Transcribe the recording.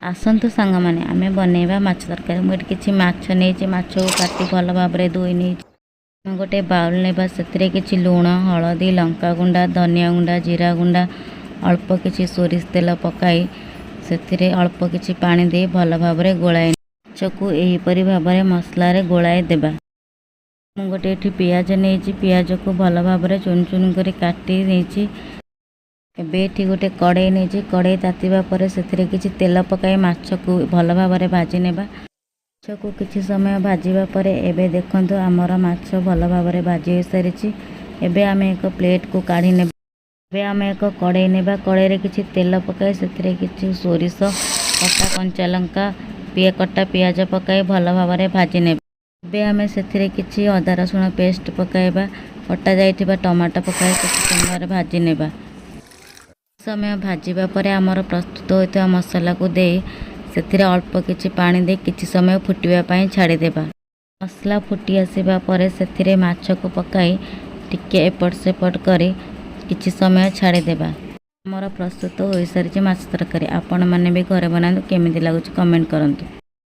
ଆସନ୍ତୁ ସାଙ୍ଗମାନେ, ଆମେ ବନେଇବା ମାଛ ତରକାରୀ। ମୁଁ ଏଠି କିଛି ମାଛ ନେଇଛି। ମାଛକୁ କାଟି ଭଲ ଭାବରେ ଧୋଇ ନେଇଛି। ଗୋଟେ ବାଉଲ୍ ନେବା। ସେଥିରେ କିଛି ଲୁଣ, ହଳଦୀ, ଲଙ୍କା ଗୁଣ୍ଡ, ଧନିଆ ଗୁଣ୍ଡ, ଜିରା ଗୁଣ୍ଡ, ଅଳ୍ପ କିଛି ସୋରିଷ ତେଲ ପକାଇ ସେଥିରେ ଅଳ୍ପ କିଛି ପାଣି ଦେଇ ଭଲ ଭାବରେ ଗୋଳାଇ ମାଛକୁ ଏହିପରି ଭାବରେ ମସଲାରେ ଗୋଳାଇ ଦେବା। ମୁଁ ଗୋଟେ ଏଠି ପିଆଜ ନେଇଛି। ପିଆଜକୁ ଭଲ ଭାବରେ ଚୁନ ଚୁନ କରି କାଟି ନେଇଛି। ଏବେ ଏଠି ଗୋଟେ କଡ଼େଇ ନେଇଛି। କଡ଼େଇ ତାତିବା ପରେ ସେଥିରେ କିଛି ତେଲ ପକାଇ ମାଛକୁ ଭଲ ଭାବରେ ଭାଜି ନେବା। ମାଛକୁ କିଛି ସମୟ ଭାଜିବା ପରେ ଏବେ ଦେଖନ୍ତୁ, ଆମର ମାଛ ଭଲ ଭାବରେ ଭାଜି ହୋଇସାରିଛି। ଏବେ ଆମେ ଏକ ପ୍ଲେଟକୁ କାଢ଼ି ନେବା। ଏବେ ଆମେ ଏକ କଡ଼େଇ ନେବା। କଡ଼େଇରେ କିଛି ତେଲ ପକାଇ ସେଥିରେ କିଛି ସୋରିଷ, କଟା କଞ୍ଚା ଲଙ୍କା, କଟା ପିଆଜ ପକାଇ ଭଲ ଭାବରେ ଭାଜି ନେବା। ଏବେ ଆମେ ସେଥିରେ କିଛି ଅଦା ରସୁଣ ପେଷ୍ଟ ପକାଇବା। କଟା ଯାଇଥିବା ଟମାଟୋ ପକାଇ କିଛି ସମୟରେ ଭାଜି ନେବା। ସମୟ ଭାଜିବା ପରେ ଆମର ପ୍ରସ୍ତୁତ ହୋଇଥିବା ମସଲାକୁ ଦେଇ ସେଥିରେ ଅଳ୍ପ କିଛି ପାଣି ଦେଇ କିଛି ସମୟ ଫୁଟିବା ପାଇଁ ଛାଡ଼ିଦେବା। ମସଲା ଫୁଟି ଆସିବା ପରେ ସେଥିରେ ମାଛକୁ ପକାଇ ଟିକେ ଏପଟ ସେପଟ କରି କିଛି ସମୟ ଛାଡ଼ିଦେବା। ଆମର ପ୍ରସ୍ତୁତ ହୋଇସାରିଛି ମାଛ ତରକାରୀ। ଆପଣମାନେ ବି ଘରେ ବନାନ୍ତୁ। କେମିତି ଲାଗୁଛି କମେଣ୍ଟ କରନ୍ତୁ।